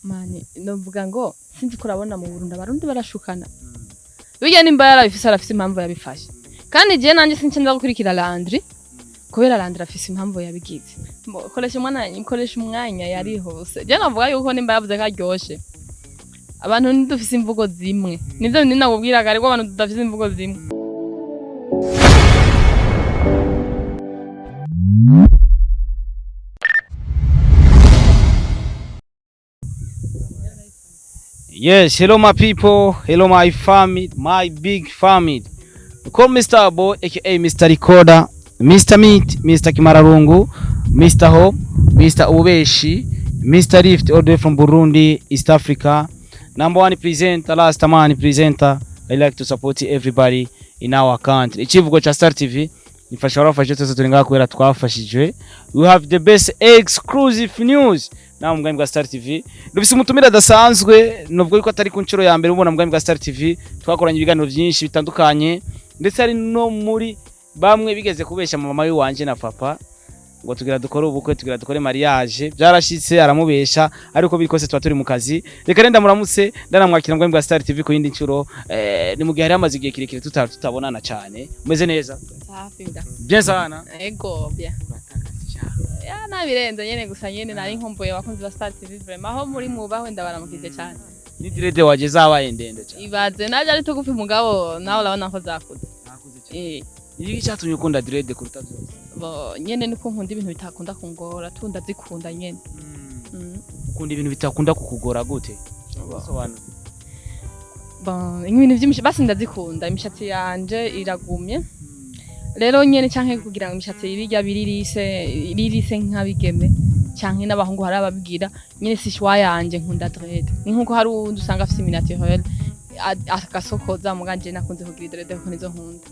Mani novuga ngo sinzi ko urabona mu Burundi abarundi barashukana. Burya nimba yarabifise arafise impamvu yabifashe. Kandi jewe nanje since nza gukurikira Landry kubera Landry afise impamvu yabigize. Koresha umwana, koresha umwanya yarihuse. Jewe navuga yuko nimba yavuze ko aryoshe. Abantu ntidufise imvugo zimwe. Nivyo bindi nakubwiraga, ariko abantu tudafise imvugo zimwe. Yes, hello my people, hello my family, my big family. Call Mr. Boy, aka Mr. Recorder, Mr. Meat, Mr. Kimararungu, Mr. Hope, Mr. Ubeshi, Mr. Rift, all the way from Burundi, East Africa. Number one presenter, last man presenter. I like to support everybody in our country. Ikivugo cha Star TV nifasha warafashe twese turi ngaha kubera twafashijwe. We have the best exclusive news. Nawe mu bwami bwa Star TV dufise umutumire adasanzwe, nubwo yuko atari ku nshuro ya mbere ubona mu bwami bwa Star TV. Twakoranye ibiganiro byinshi bitandukanye, ndetse ari no muri bamwe bigeze kubesha mama wanje na papa ngo tugira dukore ubukwe, tugira dukore mariage. Byarashitse aramubesha, ariko biri kose tuba turi mu kazi. Reka renda muramutse, ndanamwakira mu bwami bwa Star TV ku yindi nshuro. Ni mu gihe hari hamaze igihe kirekire tutabonana cyane. Umeze neza? Safi nda. Bien sana. Ego, bien. Ya nabirenze nyene, gusa nyene nari nkumbuye abakunzi ba Star TV, vraiment aho muri mwubahwe, ndabaramukije cyane. Ni dread waje zabaye ndende cyane. Ibaze naje ari tugufi, mugabo nawe urabona ko zakuze. Eh. Iki cyatumye ukunda dread kuruta byose? Bo nyene niko nkunda ibintu bitakunda kungora, tu ndazikunda nyene. Ukunda ibintu bitakunda kukugora gute? Sobanura. Bon, ibintu vy'imishatsi basi ndazikunda, imishatsi yanje iragumye. Rero nyene canke kugira ngo imishatsi ibirya biririse iririse nk'abigeme canke n'abahungu, hari ababigira nyene, si choix yanje, nkunda dread. Ni nkuko hari uwundi usanga afise imi naturel agasokoza, muga je nakunze kugira dread kuko nizo nkunda.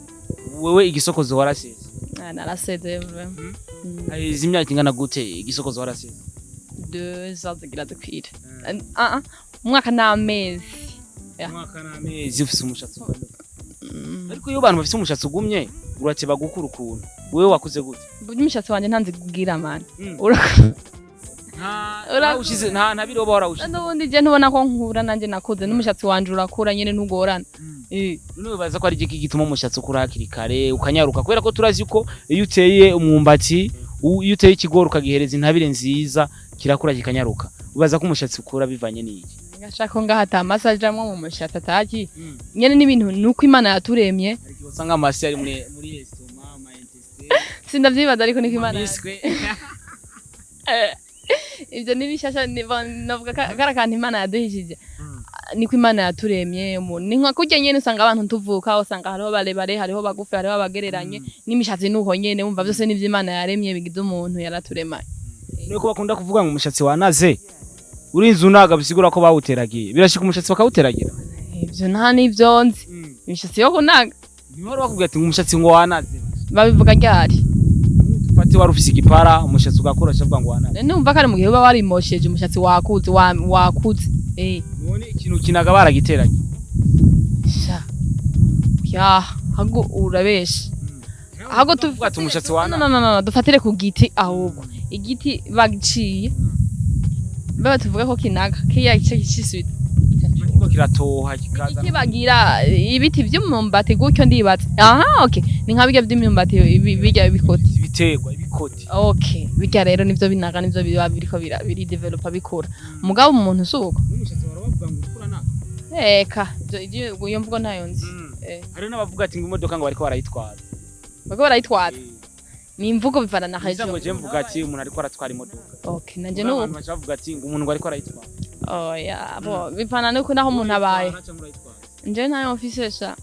Wewe igisokozo warasize? Ah, naraseze vraiment. Izi myaka ingana gute igisokozo warasize? 2 ans zigira zikwire. Ah ah, umwaka n'amezi. Ya. Umwaka n'amezi ufise umushatsi ugumye. Ariko iyo abantu bafise umushatsi ugumye urateba gukura ukuntu. Wewe wakuze gute? Burya umushatsi wanje ntanzi kugira mani. Warawushize nta biroba warawushize? N'ubundi je ntubona ko nkura, nanje nakuze n'umushatsi wanje urakura nyene, ntugorana. None wibaza ko ari igiki gituma umushatsi ukura hakiri kare ukanyaruka? Kubera ko turazi ko iyo uteye umwumbati, iyo uteye ikigori ukagihereza intabire nziza, kirakura kikanyaruka. Ubaza ko umushatsi ukura bivanye n'iki? Ngashaka ko ngaha ata amase ajamwo mu mushatsi ataki nyene, n'ibintu nuko Imana yaturemye. Hari igihe usanga amase ari muri estomac, ama intestin. Sindavyibaza, ariko niko Imana Miswe. Ivyo ni bishasha, novuga kari akantu Imana yaduhishije. Niko Imana yaturemye. Umuntu ni nka kurya nyene, usanga abantu tuvuka usanga hariho barebare, hariho bagufi, hariho abagereranye n'imishatsi nuko nyene. Wumva vyose n'ivyo Imana yaremye bigize umuntu yaraturemaye. Nuko bakunda kuvuga ngo umushatsi wanaze urinze unaga, bisigura ko bawuteragiye. Birashika umushatsi bakawuteragira? Ivyo nta n'ivyo nzi, imishatsi yo kunaga. Ntibari bakubwira ati ngo umushatsi ngo wanaze? Babivuga ryari? Ufate wari ufise igipara, umushatsi ugakura, avuga ngo wanaze. Numva ko ari mu gihe uba warimosheje, umushatsi wakuze, wakuze. None ikintu kinaga baragiteragiye? Sha ya, hago urabesha, ahubwo tuvuga ati umushatsi No, wanaze. no, no, no, dufatire ku giti ahubwo. Igiti bagiciye baba tuvuge ko kinaga kiya gice cisubita. Ariko kiratoha kikaza. Igiti bagira ibiti vy'umwumbati gutyo, ndibaza. Aha, okay, ni nka birya vy'imyumbati, birya bikoti. Ibiterwa ibikoti. Okay, birya rero nivyo binaga, nivyo biba biriko biri developa bikura. Mugabo umuntu suko. N'umushatsi wari bavuga ngo ukura naga? Eka, iyo mvugo ntayo nzi. Hari n'abavuga ati ngo imodoka ngo bariko barayitwara. Bariko barayitwara, ni imvugo bivana na Niza ngo region. je mvuga ati umuntu ariko aratwara imodoka. Okay, nanje Abantu nuko. baca bavuga ati ngo umuntu ngo ariko arayitwara. Oya, bo bivana nuko naho umuntu abaye. Urayitwara canke urayitwara? Nje ntayo mfise sha.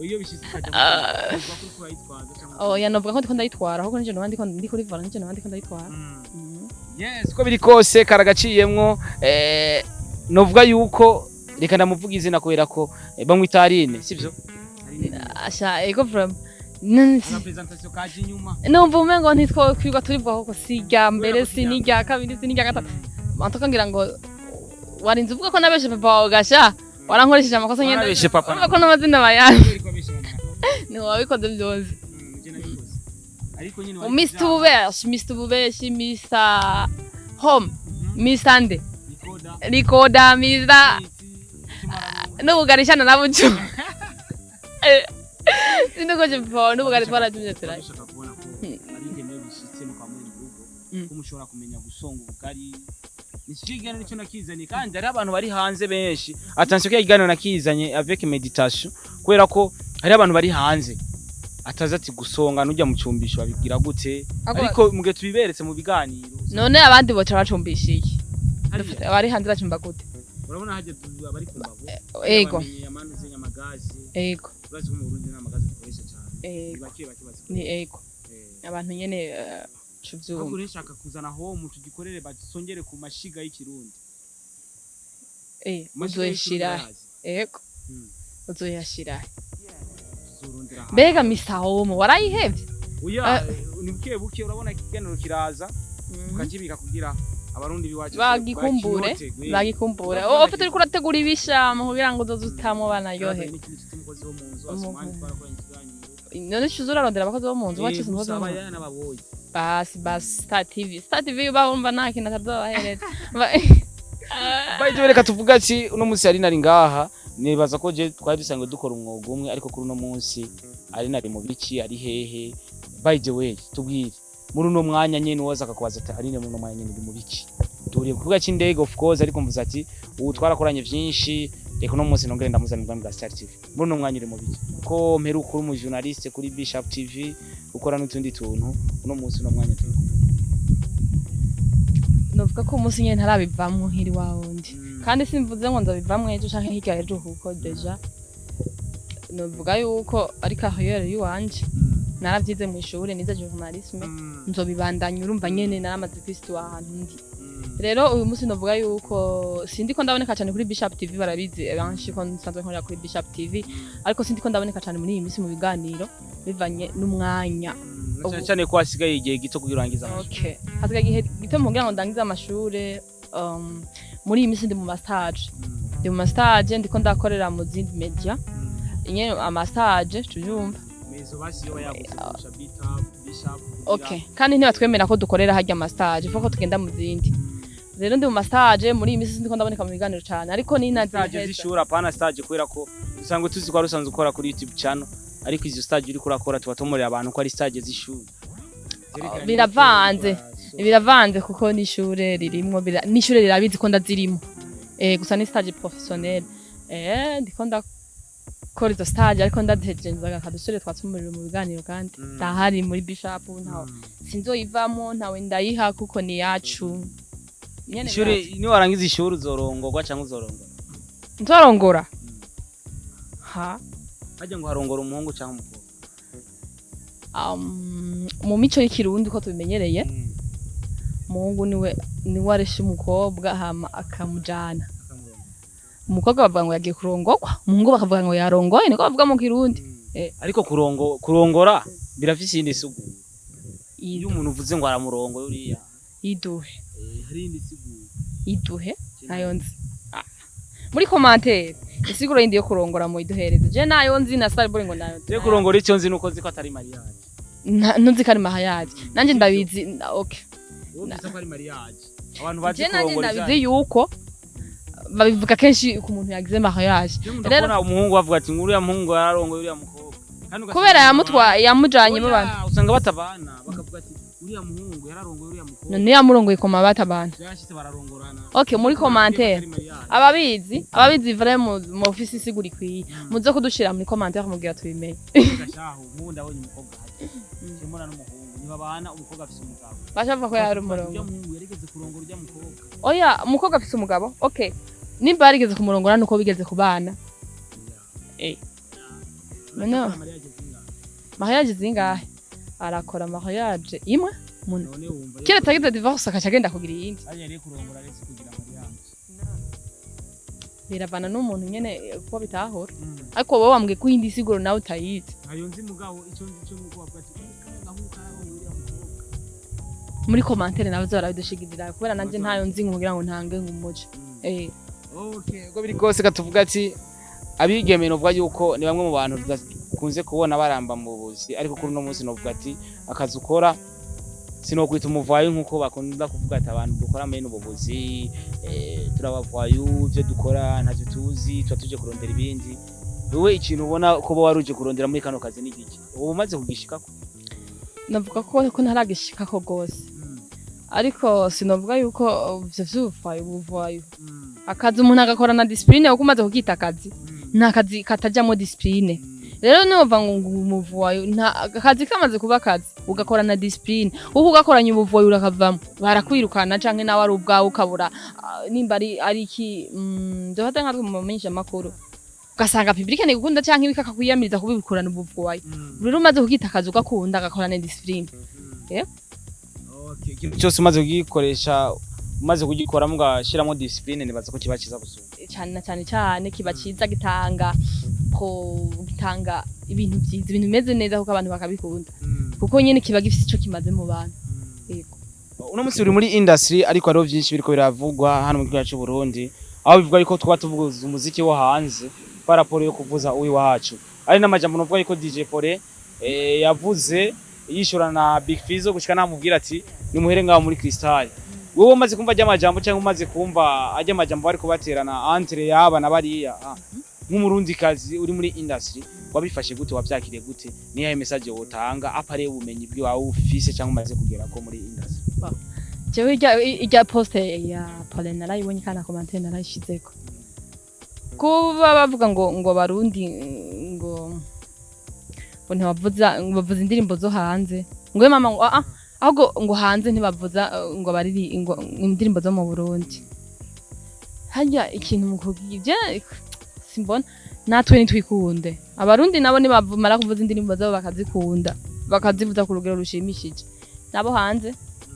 Iyo bishitse ukajya kuvuga ko uriko urayitwaza canke Oya, novuga ko ndiko ndayitwara, ahubwo nije noba ndiko ndi kuri volant, nije noba ndiko ndayitwara. Yes, uko biri kose karagaciyemwo. Novuga yuko reka ndamuvuga izina kubera ko bamwita Aline, sivyo? Asha, ego from Presentation kaje inyuma. Numva umengo ntitwokwirwa turivuga koko, si irya mbere, si n'irya kabiri, si n'irya gatatu. Antuka ngira ngo warinze uvuga ko nabeshe papa wawe, gasha warankoresheje amakosa nyene. Warabeshe papa. Urumva ko n'amazina bayazi, ni wabikoze byose. Ariko nyine Mr Bubeshi, Mr Bubeshi, Mr Home, Mr Nde. Recorder, Mr. N'ubugarishana nabuco. Sinuko je n'ubugari twarajumye turaye. Dushaka kubona ko abigeme bishitse mu kwa muri mu rugo, ko mushobora kumenya gusonga ubugari. Ni iki kiganiro nicyo nakizanye, kandi hari abantu bari hanze benshi. Attention ko ikiganiro nakizanye avec méditation, kubera ko hari abantu bari hanze atazi ati gusonga nujya mu cumbisho babibwira gute, ariko mu gihe tubiberetse mu biganiro. None abandi boca bacumbisha iki? Hariya, Abari hanze bacumba gute? Urabona hajya abari ku mbago. Ego. Bamenye amanuze nyamagazi. Ego. Urazi ko mu Burundi nta magazi dukoresha cyane. Ego. Ni bake bake Ni bazikoresha. ego. Abantu nyene Ahubwo cuvyumva. rero nshaka kuzana home tugikorere, basongere ku mashiga y'ikirundi. Amashiga y'ikirundi Uzoyashira. urayazi? Ego. Uzoyashira. Tuzorondera ahantu. Mbega Mr. Home warayihevye? Oya, ni buke buke. Urabona ikiganiro kiraza tukakibika kugira Abarundi biwacu Bagikumbure. bakinyotegwe. Bagikumbure. Urabona. Ufite uriko urategura ibishamo kugira ngo uzoze utamo banaryohe. N'ikindi cy'umukozi wo mu nzu Asumani, twarakoranye ikiganiro. None ucuza urarondera abakozi bo mu nzu? Wacize umukozi wo Gusa mu nzu. aba n'ababoyi. Basi basi, Star TV, Star TV bumva nta kintu atazobahereza. By the way, reka tuvuga ati uno munsi ari nari ngaha, nibaza ko je twari dusanzwe dukora umwuga umwe, ariko kuri uno munsi ari nari mu biki, ari hehe? By the way, tubwire muri uno mwanya nyene, uwaza akakubaza ati ari muri uno mwanya nyene uri mu biki? Turiye ku kibuga cy'indege, of course, ariko mvuze ati ubu twarakoranye vyinshi, reka uno munsi nongere ndamuzana ubwami bwa Star TV. Muri uno mwanya uri mu biki, ko mperuka uri umu journaliste kuri Bishop TV, ukora n'utundi tuntu? Uno munsi, uno mwanya turi kumwe? Novuga ko umunsi nyene ntarabivamwo nkiri wa wundi, kandi simvuze ngo nzobivamwo ejo canke hirya ejo, kuko déjà novuga yuko ari carrière yiwanje. Naravyize mw'ishure, nize journalisme, nzobibandanya. Urumva nyene naramaze kwisitua ahantu ndi. Rero uyu munsi novuga yuko sindiko ndaboneka cyane kuri Bishop TV. Barabizi benshi ko nsanzwe nkorera kuri Bishop TV, ariko sindiko ndaboneka cyane muri iyi minsi mu biganiro bivanye n'umwanya. Cyane cyane ko hasigaye igihe gito kugira urangize amashuri. Okay, hasigaye igihe gito kugira ngo ndangize amashure. Muri iyi minsi ndi mu ma stage, ndi mu ma stage, ndiko ndakorera mu zindi media nyene ama stage, tuvyumva. Mezo basi yoba yagutse kurusha Bishop. Okay, kandi ntibatwemera ko dukorera harya ama stage, ko tugenda mu zindi. Rero ndi mu ma stage muri iyi minsi, sindiko ndaboneka mu biganiro cyane, ariko ni Stage z'ishuri, apana stage, kubera ko usanzwe tuzi ko wari usanzwe ukora kuri YouTube channel, ariko izo stage uriko urakora tuba tumurira abantu ko ari stage z'ishuri. Biravanze. Biravanze kuko n'ishure ririmwo, n'ishure rirabizi ko ndazirimo. Gusa ni stage professionnel. Ndiko ndakora izo stage, ariko ndazihejeje nzaga kadusore twatse umuriro mu biganiro, kandi ndahari muri Bishop, ntawe sinzoyivamo, ntawe ndayiha kuko ni yacu nyene. Ishuri Birazi. ni warangiza ishuri uzorongorwa cyangwa uzorongora? Nzorongora ha. Hajya ngo harongora umuhungu cyangwa umukobwa? Mu mico y'ikirundi uko tubimenyereye, umuhungu niwe aresha umukobwa hama akamujana. Umukobwa bavuga ngo yagiye kurongorwa, umuhungu bakavuga ngo yarongoye, niko bavuga mu Kirundi. Ariko kurongora birafise iyindi siguro. Iyo umuntu uvuze ngo aramurongoye uriya, Iduhe. Hari iyindi siguro. Iduhe, ntayo nzi. Ah. Muri commentaire isiguro yindi yo kurongora muyiduhereze, je nayo nzi na Starboy ngo nayo. Je kurongora icyo nzi nuko nzi ko atari mariage. Ntuzi ko ari mariage? Nanje ndabizi okay. Wowe uzi ko ari mariage, abantu bazi Je nanje kurongora. ndabizi yuko babivuga kenshi ku muntu yagize mariage. Rero ndabona umuhungu bavuga ati nguriya muhungu yararongoye uriya mukobwa. Kandi ugasanga Kubera yamutwaye, yamujanye mu Oya, bantu. Usanga batabana, bakavuga ati uriya muhungu yararongoye uriya mukobwa. None yamurongoye koma batabana? Byashitse bararongorana. Okay, muri commentaire Atari mariage. ababizi vraiment mu office isigura ikwiye, muze kudushira muri commentaire mubwira tubimenye. Gashaho nk'ubu ndabonye umukobwa hajya mbona n'umuhungu ntibabana, umukobwa afise umugabo. Bashavuga ko yari umurongo. Uriya muhungu yarigeze kurongora uriya mukobwa. Oya, umukobwa afise umugabo. Okay, nimba yarigeze kumurongora nuko bigeze kubana. No. Akora mariage zingahe? Mariage zingahe? Arakora mariage imwe None wumva keretse agize divorce akaca agenda kugira iyindi. Hariya rero kurongora aretse kugira mariage. Biravana n'umuntu nyene kuko bitahura, ariko wowe wambwiye ko iyindi siguro nawe utayizi. Ntayo nzi, mugabo icyo nzi cyo nuko bavuga ati kariya gahungu kararongoye uriya mukobwa. Muri commentaire nawe barabidushigirira, kubera nanje ntayo nzi kugira ngo ntange nk'umuco. Okay, uko biri kose katuvuga ati abigeme novuga yuko ni bamwe mu bantu tudakunze kubona baramba mu buzi, ariko kuri uno munsi novuga ati akazi ukora Sinokwita umuvayo nkuko bakunda kuvuga ati abantu dukora muri ubuvuzi turabavayo, ivyo dukora ntavyo tuzi, tuba tuje kurondera ibindi. Wewe ikintu ubona ko uba waruje kurondera muri kano kazi ni iki? Ubu umaze kugishikako? Navuga ko ntaragishikako gose, ariko sinovuga yuko ivyo vy'ubuvayo, ubuvayo, akazi umuntu agakora na discipline, kuko umaze kukita akazi, nta kazi katajamwo discipline. Rero niwova ngo umuvuwayo, nta akazi kamaze kuba akazi ugakora na discipline, uko ugakoranya ubuvuwayo urakavamo, barakwirukana, canke nawe ari ubwawe ukabura. Nimba ari iki, dufate nkatwe mu bamenyesha amakuru, ugasanga public ntigukunda canke bikakakwiyamiriza kubikorana ubuvuwayo. Rero umaze kukita akazi, ugakunda, agakorana discipline. Okay, ikintu cyose umaze kugikoresha, umaze kugikoramo, ugashyiramo discipline, nibaza ko kiba cyiza gusumba. Cyane na cyane cyane kiba ciza, gitanga pro gitanga ibintu vyiza, ibintu bimeze neza, kuko abantu bakabikunda, kuko nyene kiba gifise ico kimaze mu bantu. Yego. Uno munsi uri muri industry, ariko hariho byinshi biriko biravugwa hano mu gihugu cyacu Burundi, aho bivuga yuko twaba tuvuza umuziki wo hanze par rapport yo kuvuza uw'iwacu. Ari n'amajambo novuga yuko DJ Pole yavuze yishura na Big Fizzo, gushika namubwira ati nimuhere ngaho muri Crystal. Wewe umaze kumva ajya amajambo, cyangwa umaze kumva ajya amajambo bari kubaterana entre yaba na bariya, nk'umurundi kazi uri muri industry, wabifashe gute? Wavyakiriye gute? Niyahe message wotanga apare ubumenyi bwawe ufise cyangwa umaze kugera ko muri industry? Jewe irya poste ya Pauline narayibonye, kandi na commentaire narayishizeko. Kuba bavuga ngo abarundi ngo ntibavuza, ngo bavuza indirimbo zo hanze, ngo mama ngo ah ah, ahubwo ngo hanze ntibavuza ngo bariri ngo indirimbo zo mu Burundi. Harya ikintu mu kugira simbona, natwe nitwikunde. Abarundi nabo nibamara kuvuza indirimbo zabo bakazikunda, bakazivuza ku rugero rushimishije, nabo hanze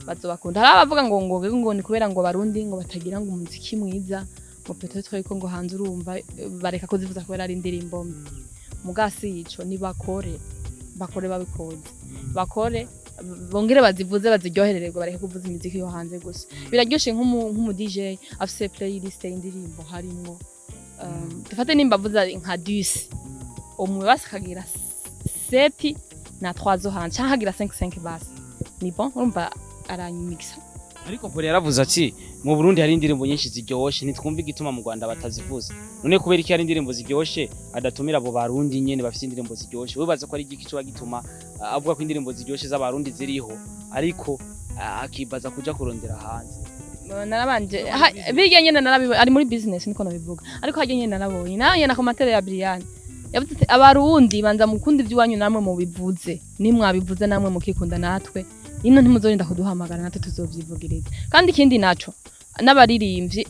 bazobakunda. Hari abavuga ngo ni kubera ngo abarundi ngo batagira ngo umuziki mwiza, ngo peut-être yuko ngo hanze urumva bareka kuzivuza kubera ari indirimbo mbi. Muga si ico, nibakore, bakore babikunze, bakore bongere bazivuze baziryoherererwe, bareke kuvuza imiziki yo hanze gusa. Biraryoshe nk'umu DJ afise playlist y'indirimbo harimwo dufate nimba avuza nka 10, umwe basi akagira 7 na 3 zo hanze, canke akagira 5 5, basi ni bon, urumva aranyimixa. Ariko Pole yaravuze ati mu Burundi hari indirimbo nyinshi ziryoshe, ntitwumva igituma mu Rwanda batazivuza. None kubera iki hari indirimbo ziryoshe adatumira abo barundi nyene bafise indirimbo ziryoshe? Wibaza ko ari igiki coba gituma avuga ko indirimbo ziryoshe z'abarundi ziriho, ariko akibaza kuja kurondera hanze? Narabanje birya nyene ari muri business, niko nabivuga. Ariko harya nyene narabonye nawe na commentaire ya Brian, yavuze ati abarundi banza mukunda ivy'iwanyu, namwe mubivuze, nimwabivuze namwe mukikunda, natwe ino ntimuzorinda kuduhamagara, natwe tuzovyivugiriza. Kandi ikindi naco, n'abaririmbyi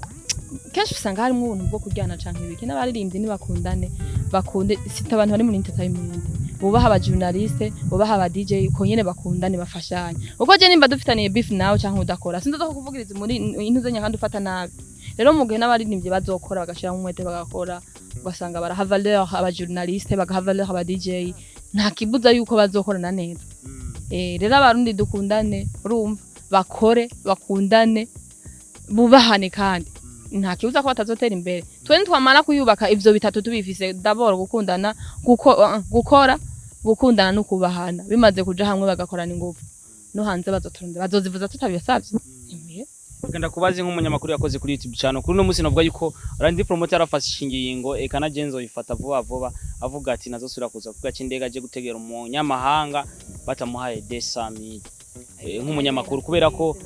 kenshi usanga harimo ubuntu bwo kuryana canke ibiki. N'abaririmbyi nibakundane, bakunde sita abantu bari muri entertainment, bubaha aba journaliste, bubaha aba DJ, uko nyene bakundane, bafashanye. Uko je nimba dufitaniye beef nawe canke udakora, sinzoza kukuvugiriza muri intuzenya kandi ufata nabi. Rero mu gihe n'abaririmbyi bazokora bagashiramo umwete, bagakora, ugasanga baraha valeur aba journaliste, bagaha valeur aba DJ, nta kibuza yuko bazokorana neza. Rero abarundi dukundane, urumva, bakore, bakundane, bubahane, kandi nta kibuza ko batazotera imbere. Twe nitwamara kuyubaka ivyo bitatu tubifise, d'abord gukundana, gukora, gukundana no kubahana, bimaze kuja hamwe bagakorana ingufu, no hanze bazoturondera, bazozivuza tutabisavye. Genda kubazi nk'umunyamakuru yakoze kuri YouTube channel. Kuri uno munsi navuga yuko Randy Promoter yarafashe ingingo, eka na Genzo yifata vuba vuba, avuga ati nazosubira kuza kuvuga cy'indege aje gutegera umunyamahanga batamuhaye 200,000 nk'umunyamakuru, kubera ko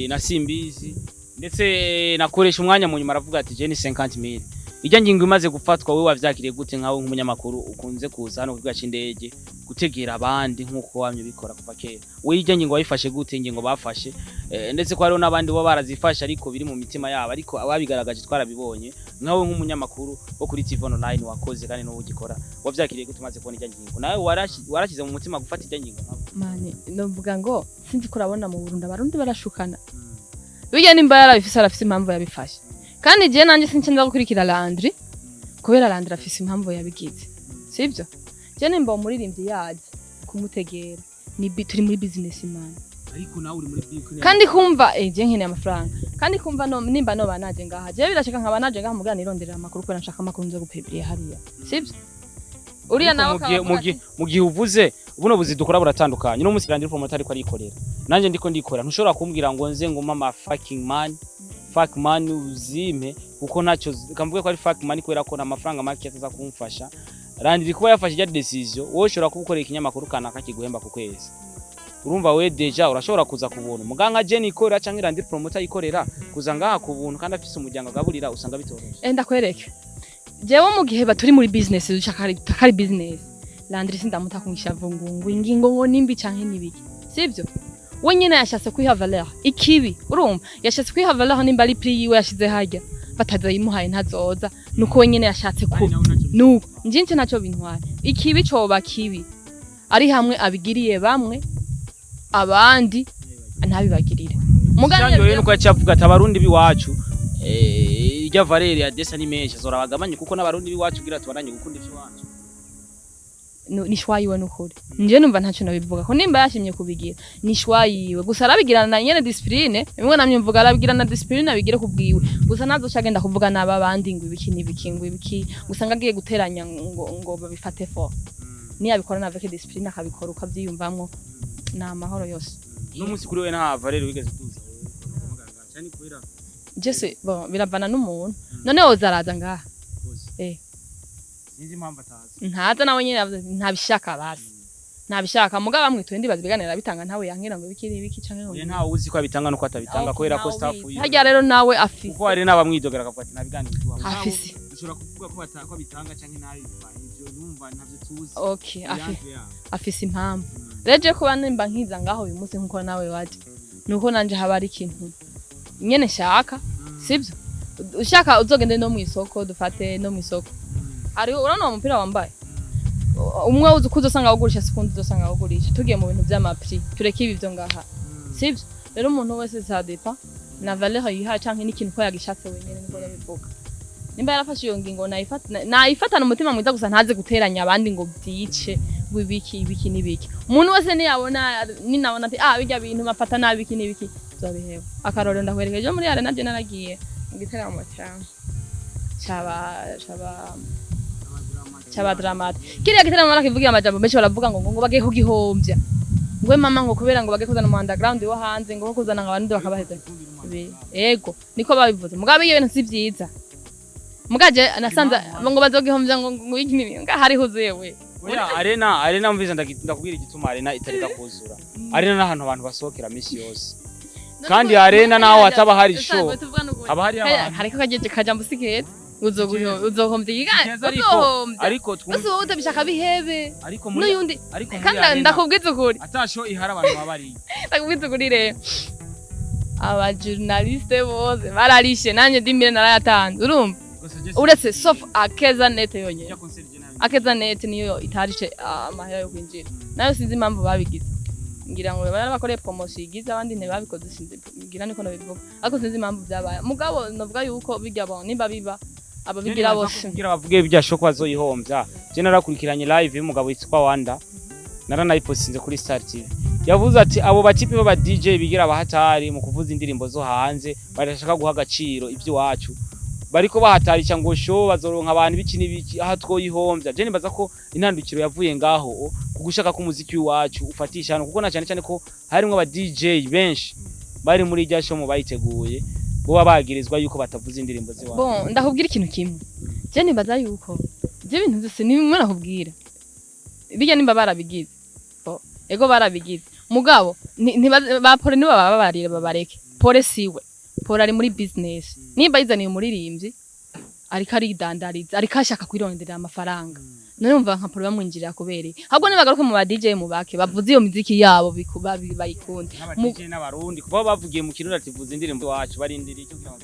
na simbizi ndetse nakoresha umwanya. Mu nyuma aravuga ati je ni 50,000. Ijya ngingo imaze gufatwa, wewe wavyakiriye gute nkawe nk'umunyamakuru ukunze kuza hano ku kibuga c'indege gutegera abandi nk'uko wamye ubikora kuva kera? We ijya ngingo wayifashe gute, ingingo bafashe, ndetse ko hariho n'abandi bo barazifashe ariko biri mu mitima yabo, ariko ababigaragaje twarabibonye? Nkawe nk'umunyamakuru wo kuri TV online wakoze kandi n'ubu ugikora, wavyakiriye gute umaze kubona ijya ngingo? Nawe warashyize mu mutima gufata ijya ngingo nkawe? Mani, novuga ngo sinzi ko urabona mu Burundi abarundi barashukana. Burya nimba yarabifise, arafise impamvu yabifashe. Kandi je nanje since nza gukurikira Landry, kubera Landry afise impamvu yabigize, sivyo? Je nimba umuririmbyi yaje kumutegera, ni turi muri business, man. Ariko nawe uri muri big. Kandi kumva je nkeneye amafaranga, kandi kumva no, nimba noba naje ngaha, je birashika nkaba naje ngaha mugana nironderera amakuru, kubera nshaka amakuru nzo gupublier hariya, sivyo? Uriya nawe mu gihe uvuze Buno buzi dukora buratandukanye. No munsi Landry Promoter ariko arikorera, nanje ndiko ndikora. Ntushobora kumbwira ngo nze nguma ama fucking man, fuck man, uzime kuko ntacyo kamvuge ko ari fuck money, kubera ko nta mafaranga make ataza kumfasha. Landry kuba yafashe ijya decision, wowe ushobora kuba ukorera ikinyamakuru kanaka kiguhemba ku kwezi, urumva we déjà urashobora kuza ku buntu. Muganga Jenny ikorera canke Landry Promoter yikorera, kuza ngaha ku buntu kandi afise umuryango agaburira, usanga bitoroshe. Ndakwereke, jewe mu gihe baturi muri business, dushaka kari business, Landry sindamuta kumwishavu ngo ingingo ngo nimbi canke nibiki, sivyo? We nyene yashatse kwiha valeur ikibi, urumva yashatse kwiha valeur. Nimba ari prix yiwe yashize harya, batazayimuhaye ntazoza. Nuko we nyene yashatse ku nuko njinje ntacyo bintwaye. Ikibi coba kibi ari hamwe abigiriye bamwe, abandi ntabibagirire. Mugabo Cyangwa nuko yacavuga ati abarundi biwacu, irya valeur ya desa ni menshi, azora bagabanye kuko n'abarundi biwacu kugira tubandanye gukunda ivy'iwacu. Ni choix yiwe nukuri. Nje numva ntacyo nabivuga ko nimba yashimye kubigira ni choix yiwe, gusa arabigirana na nyene discipline bimwe namye mvuga, arabigirana discipline, abigire kubwiwe gusa, nazoca agenda kuvuga n'aba bandi ngo ibiki n'ibiki, ngo ibiki, gusa ngo agiye guteranya ngo babifate fort. Niyabikora na avec discipline, akabikora ukavyiyumvamwo, ni amahoro yose. No munsi kuri we nta valeur wigeze uduza cyane kubera Jese bon, biravana n'umuntu. None woza araza ngaha? Sinzi impamvu atazi. Ntaza nawe nyene yavuze ati ntabishaka, basi ntabishaka. Mugabo bamwituye ndibaza ibiganiro arabitanga, ntawe yankira ngo ibiki n'ibiki canke ngo Oya, ntawe uzi ko abitanga nuko atabitanga, kubera ko ntawe staff ubizi. yiwe Harya rero nawe afise kuko hari n'abamwidogera akavuga ati nta biganiro duha. Afise. Ushobora kuvuga ko ko abitanga canke ntabiva, ivyo numva ntavyo tuzi. Okay, Yanze yabo. Afise impamvu. Rero je kuba nimba nkiza ngaho uyu munsi nkuko nawe waje, nuko nanje haba ari ikintu nyene nshaka, sivyo? Ushaka uzogende no mw'isoko, dufate no mw'isoko hariho, urabona uwo mupira wambaye umwe, uzi uko uzosanga awugurisha, sikundi uzosanga awugurisha. Tugiye mu bintu vy'ama prix, tureke ibi vyo ngaha, sivyo? Rero umuntu wese ça dépend na valeur yihaye canke n'ikintu ko yagishatse wenyene, niko ndabivuga. Nimba yarafashe iyo ngingo, nayifatana umutima mwiza, gusa ntaze guteranya abandi ngo byice, ngo ibiki ibiki n'ibiki. Umuntu wese niyabona, ninabona ati ah, bijya bintu bafata nabi, iki n'ibiki, tuzabiheba. Akarorero ndakwereka, ejo muri arena je naragiye mu giteramo caba Drama T. Kiriya giteramo barakivugira amajambo menshi, baravuga ngo bagiye kugihombya, ngo mama, ngo kubera ngo bagiye kuzana mu underground wo hanze, ngo kuzana ngo abandi bakabaheza. Ego, niko babivuze. Mugabo iyo bintu si vyiza, mugaje nasanze ngo bazogihombya, ngo iki n'ibintu nga hari huzuye we. Oya, arena mviza, ndakubwira igituma arena itareka kuzura. Arena n'ahantu abantu basohokera misi yose, kandi arena naho hataba hari show, haba hari abantu. Hariko kajeje kajambo sikeza, uzohombya Keza ariko uzohombya. Ariko twumve. Bose wowe utabishaka bihebe. Ariko muri n'uyundi ariko muri kandi arena ndakubwiza ukuri. Ata show ihari, abantu baba bari Ndakubwiza ukuri rero, aba journaliste bose bararishe, nanjye ndimire narayatanze, urumva? Uretse sauf Akeza Net yonyene. Akeza Net niyo itarishe amahera yo kwinjira, nayo sinzi impamvu babigize. Ngira ngo barabakoreye promotion igize, abandi ntibabikoze, sinzi, ngira niko nabivuga, ariko sinzi impamvu byabaye. Mugabo novuga yuko bijya bo nimba biba ababigira bose kugira bavuge ibya show ko bazoyihombya. Je narakurikiranye live y'umugabo witwa Wanda, naranayipostinze kuri Star TV. Yavuze ati abo batipe b'aba DJ bigira abahatari mu kuvuza indirimbo zo hanze, barashaka guha agaciro iby'iwacu, bariko bahatarisha ngo show bazoronka abantu biki n'ibiki, aha twoyihombya. Je nibaza ko intandukiro yavuye ngaho ku gushaka ko umuziki w'iwacu ufatisha hano, kuko na cyane cyane ko harimwo aba DJ benshi bari muri irya show mu bayiteguye, boba bagirizwa yuko batavuza indirimbo z'iwacu. Bon, ndakubwira ikintu kimwe. Je nibaza yuko je ibintu byose ni bimwe nakubwira, bijya nimba barabigize. Bon, ego barabigize, mugabo ba Pole nibo bababarire, babareke. Pole siwe, Pole ari muri business. Nimba yizaniye umuririmbyi, ariko aridandariza, ariko ashaka kwironderera amafaranga. None umva nka Pole bamwinjirira kubera iki? Ahubwo nibagaruke mu ba DJ, mu bake bavuze iyo miziki yabo, bayikunde. N'aba DJ n'abarundi kuva bavugiye mu kirundi ati vuza indirimbo iwacu, barindiriye icyo kugira ngo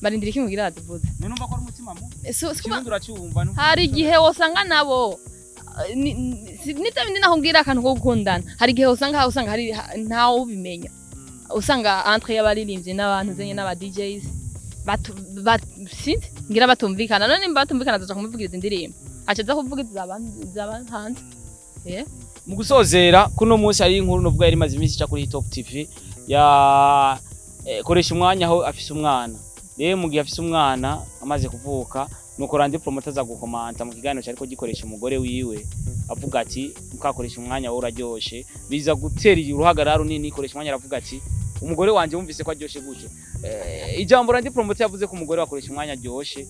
Barindira iki mugira batuvuze? None numva ko ari umutima mubi. Si kuba Ikirundi uracyumva hari igihe wosanga nabo nivyo bindi nakubwira, akantu ko gukundana. Hari igihe usanga hari ntawe ubimenya, usanga entre y'abaririmbyi n'abantu zenye n'aba DJs sinzi, ngira batumvikana. None nimba batumvikana, azoja kumuvugiriza indirimbo, aca aza kuvugiriza abantu hanze. Mu gusozera kuno munsi, hari inkuru nubwo yari imaze iminsi ica kuri Top TV ya koresha umwanya, aho afise umwana. Rero mu gihe afise umwana amaze kuvuka, nuko Landry Promoter aza gukomanta mu kiganiro cyariko gikoresha umugore wiwe. Avuga ati mukakoresha umwanya, wowe uraryoshe, biza gutera uruhagarara runini. Koresha umwanya aravuga ati umugore wanje wumvise ko aryoshe gutyo. Ijambo Landry Promoter yavuze ko umugore wakoresha umwanya aryoshe,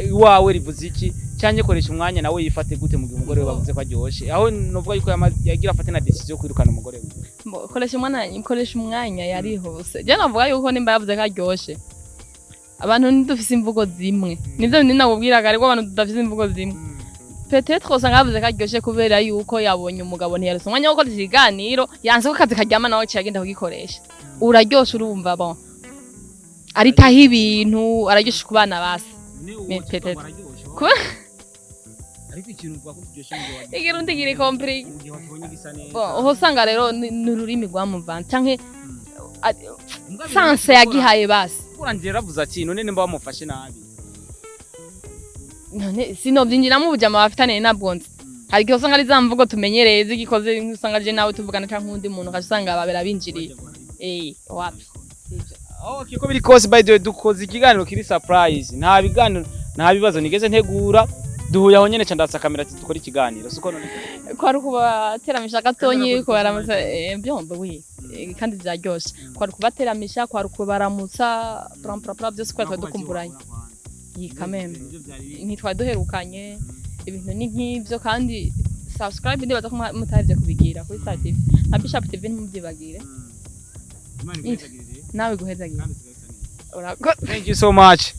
iwawe rivuze iki? Cyangwa koresha umwanya nawe yifate gute mu gihe umugore we bavuze ko aryoshe, aho novuga yuko yagira afate na décision yo kwirukana umugore we? Koresha umwanya, koresha umwanya yarihuse. Je navuga yuko nimba yavuze ko aryoshe, abantu ntidufise imvugo zimwe. Nivyo bindi nakubwiraga, ariko abantu tudafise imvugo zimwe. Peut-être usanga yavuze ko aryoshe kubera yuko yabonye umugabo ntiyarose umwanya wo gukora ikiganiro, yanse ko akazi karyama, nawe aciye agenda kugikoresha. Uraryoshe, urumva, bon, aritaho ibintu, araryoshe ku bana basi. Mais peut-être. Ariko ikintu uvuga ko kiryoshye mu gihe Ikirundi kiri compliqué. mu gihe wakibonye gisa neza. Bon, aho usanga rero ni ururimi rwamuvanze canke sens yagihaye basi. Urangiye yaravuze ati none nimba wamufashe nabi. None sinovyinjiramo, ubujama bafitaniye ntabwo nzi. Hari igihe usanga ari za mvugo tumenyereye zigikoze, usanga je nawe tuvugana canke uwundi muntu, ugaca usanga babera binjiriye. Wapi. Sivyo. Okay, ko biri kose, by the way, dukoze ikiganiro kiri surprise. Nta biganiro, nta bibazo nigeze ntegura, duhuye aho nyene ca ndatsa kamera ati dukore ikiganiro, siko none? Kwari ukubateramisha gatonyi, kubaramutsa, byombi oui. Kandi vyaryoshe. Kwari kubateramisha, kwari kubaramutsa, pra pra pra, byose kwari dukumburanye. Yi kameme ntitwari duherukanye, ibintu ni nk'ivyo. Kandi subscribe ndibaza ko mutahevye kubigira kuri Star TV na Bishop TV, ntimuvyibagire. Nawe guhezagire, urakoze. Thank you so much.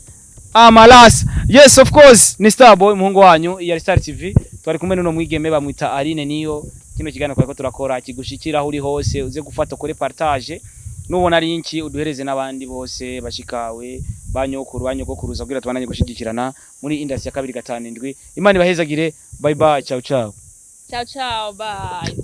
Amalas. Yes, of course. Ni Starboy umuhungu wanyu ya Star TV. Twari kumwe n'uno mwigeme bamwita Aline niyo. Kino kiganiro kwariko turakora kigushikira aho uri hose, uze gufata ukore partage. Nubona link uduhereze n'abandi bose, bashikawe, banyokuru, banyogokuruza, kugira tubandanye gushigikirana muri industry ya 257. Imana ibahezagire. Bye bye. Ciao ciao. Ciao ciao, bye.